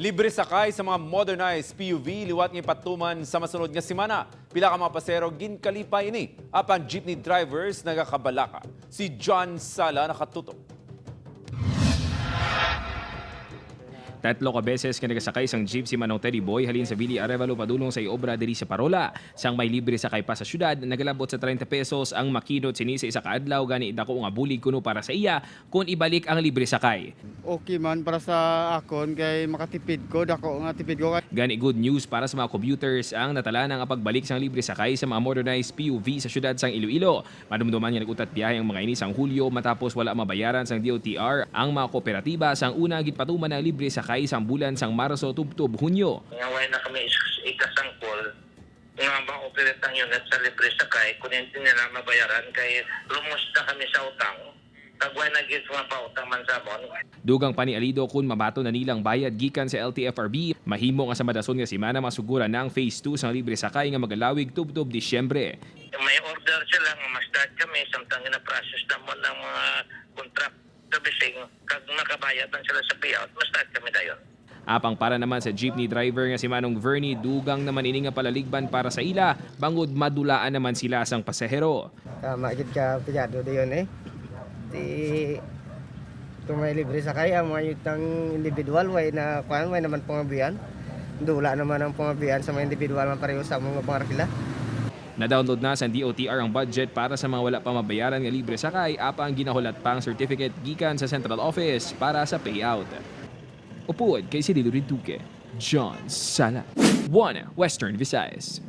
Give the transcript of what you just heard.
Libre sakay sa mga modernized PUV liwat nga ipatuman sa masunod nga semana. Pila ka mga pasero ginkalipay ini apan jeepney drivers nagakabalaka. Si John Sala nakatutok. Tatlo ka beses nga nagasakay sang jeep si Manong Teddy Boy halin sa Villa Arevalo padulong sa Iobra diri sa Parola. Sang may libre sakay pa sa syudad, nagalabot sa 30 pesos ang makinot sini sa isa ka adlaw, gani dako nga bulig kuno para sa iya kung ibalik ang libre sakay. Okay man para sa akon kay makatipid ko, dako nga tipid ko. Gani good news para sa mga commuters ang natala ng pagbalik sang libre sakay sa mga modernized PUV sa syudad sang Iloilo. Madumduman nga nagutat biyahe ang mga ini sang Hulyo matapos wala mabayaran sang DOTR ang mga kooperatiba sang una gitpatuman ang libre sakay sang bulan sang Marso tubtob Hunyo. Nga way na kami ikasangkol nga ma-operate ang unit sa libre sakay kung hindi nila mabayaran kay lumos na kami sa utang. Kagway na gid mga pautang man sa amon. Dugang pa ni Alido kung mabato na nilang bayad gikan sa LTFRB, mahimo nga sa madason nga semana masugura na ang phase 2 sang libre sakay nga magalawig tubtob Disyembre. May order sila nga ma-start kami samtang ina-process namon ng mga contract servicing kag nakabayad man sila sa payout, ma-start kami dayon. Apang para naman sa jeepney driver nga si Manong Vernie, dugang naman ini nga palaligban para sa ila, bangod madulaan naman sila sang pasahero. Tama gid ka pigado diyon eh. Di kung may libre sakay ang mga yutang individual way na kuan way naman pangabian. Dula naman ang pangabian sa mga individual man pareho sa mga pangarkila. Na-download na sa DOTR ang budget para sa mga wala pa mabayaran nga libre sakay apang ginahulat pa ang certificate gikan sa central office para sa payout. Upuod kay Cirilo Rinduque, John Sala, 1 Western Visayas.